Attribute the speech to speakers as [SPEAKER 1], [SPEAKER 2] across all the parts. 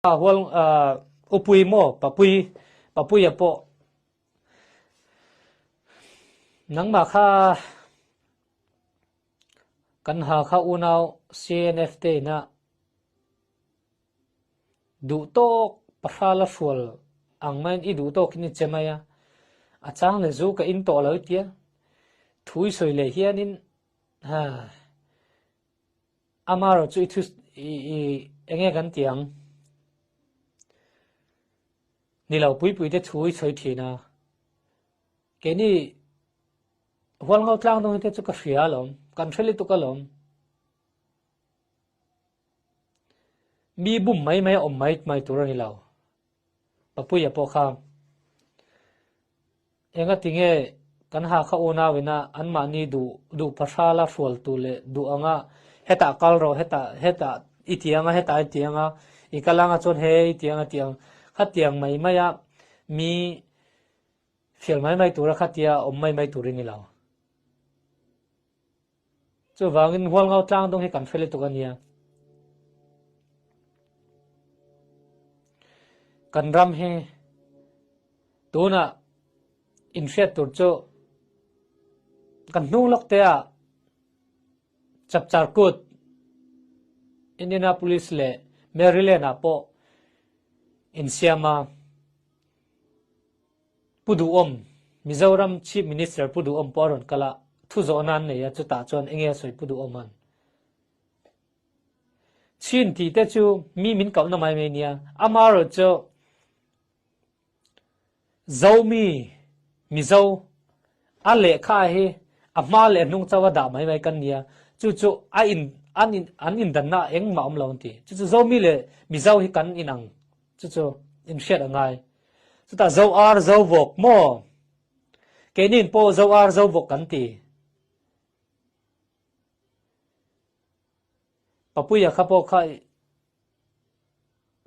[SPEAKER 1] Hual upui maw papui papuia pawh nangmah kha kan ha kha unau CNF te ina duh tawk pahra la hrual ang maiin i duh tawkin i che mai a, a chang leh zu ka in tawh lo i tia thu i sawi leh hianin ha Amaherawh chu i thu i enge kan ti ang? Ni lo, puipuite thu i sawi thin a. Keini Hualngo tlang dawng te chu ka hria alawm, kan hre lutuk alawm. Mi bum mai mai a awm mai mai tur a ni lo. Papuia pawh kha enga tinge kan Hakha unau ina anmahni duh duh phahra la hrual tu leh duh anga hetah kal rawh hetah hetah i ti anga hetah i ti anga i kal anga chuan he i ti anga tiang khatiang mai maia mi fial mai mai tura khatia awm mai mai tur i ni lo. Chuvangin Hualngau tlang dawng hi kan hre lutuk a nia. Kan ram hi tunah inhriat tur chu kan hnung lawk te ah Chapchar Kut, Indianapolis leh Maryland ah pawh insiam a. Pu Duhawm, Mizoram Chief Minister Pu Duhawm pawh a rawn kal a, thu zawhna an nei a, chutah chuan enge a sawi Pu Duhawma'n? Chin tih te chu mi min kohna mai mai nia, amaherawh chu Zomi, Mizo, a lehkha hi a hma leh a hnung chauh a dah mai mai kan nia, chu chu a in an in an indanna engmah awm lo an ti. Chu chu Zomi leh Mizo hi kan inang, chu chu inhriat a ngai. Chutah zo ar zo vawk maw? Keinin pawh zo ar zo vawk kan ti. Papuia kha pawh kha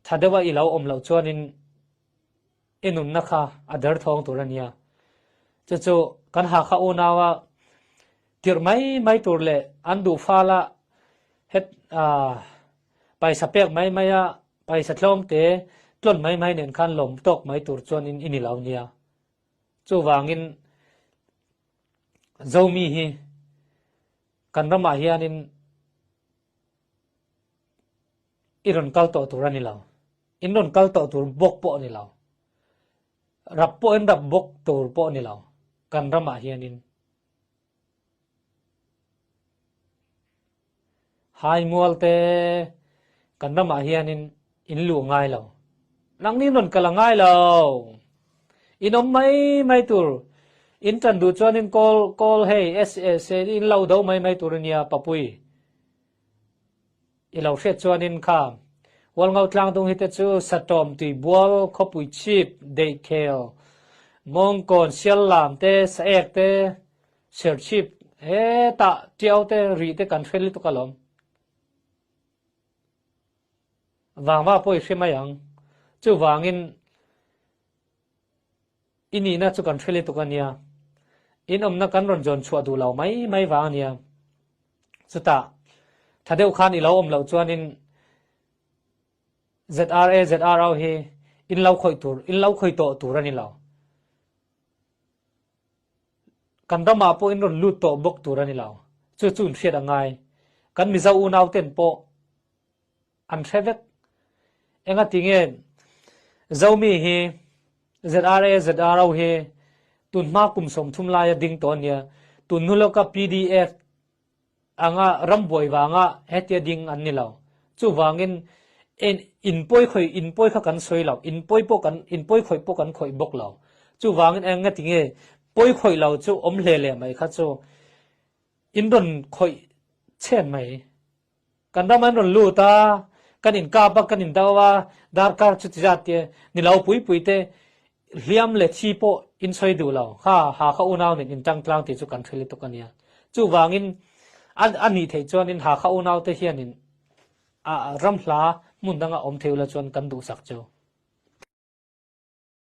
[SPEAKER 1] tha deuha i lo awm loh chuanin i nunna kha a derthawng tur a nia. Chu chu kan Hakha unaua tirh mai mai tur leh an duh fala het paisa pek mai maia Paisa tlawm te tlawn mai mai nen khan lawm tawk mai tur chuan in i ni lo nia. Chuvangin Zomi hi kan ramah hianin i rawn kal tawh tur a ni lo. In rawn kal tawh tur bawk pawh a ni lo. Rap pawh in rap bawk tur pawh a ni lo kan ramah hianin. Haimual te kan ramah hianin in luh ngai lo. Nangni rawn kal a ngai lo. In awm mai mai tur. In tan duh chuanin call call hei SS in lo do mai mai tur ania Papui. I lo hriat chuanin kha Hualngo tlangdung hi te chu Satawm tuibual khawpui chhip Deikhel Mawngkawn Siallam te Saek te Serchhip hetah Tiau te Rih te kan hre lutuk alawm. Vangva pawh i hre mai ang. Chuvangin I nihna chu kan hre lutuk a nia. In awmna kan rawn zawn chhuah duh lo mai mai vang a nia. Chutah, tha deuh khan i lo awm loh chuanin ZRA, ZRO hi in lo khawih tur, in lo khawih tawh tur a ni lo. Kan ramah pawh in rawn lut tawh bawk tur a ni lo. Chu chu in hriat a ngai. Kan Mizo unau ten pawh An hre vek. Enga ti nge Zomi hi ZRA ZRO hi tun hma kum 30 laia ding tawh ania. Tun hnu lawka pdf anga rambuai vanga hetia ding an ni lo. Chuvangin en in pawi khawih in pawi kha kan sawi lo. In pawi pawh kan in pawi khawih pawh kan khawih bawk lo. Chuvangin enga ti nge pawi khawih lo chu awm hle leh mai kha chu in rawn khawih chhen mai. Kan ram an rawn lut a, kan inkap a, kan indo a, darkar chuti zat te ni lo pui pui te hliam leh thi pawh in sawi duh lo. Kha ha kha unau nen intang tlang tih chu kan hre lutuk a nia. Chuvangin a a nih theih chuanin ha kha unau te hianin a ram hla hmun danga awm thei ula chuan kan duhsak chu.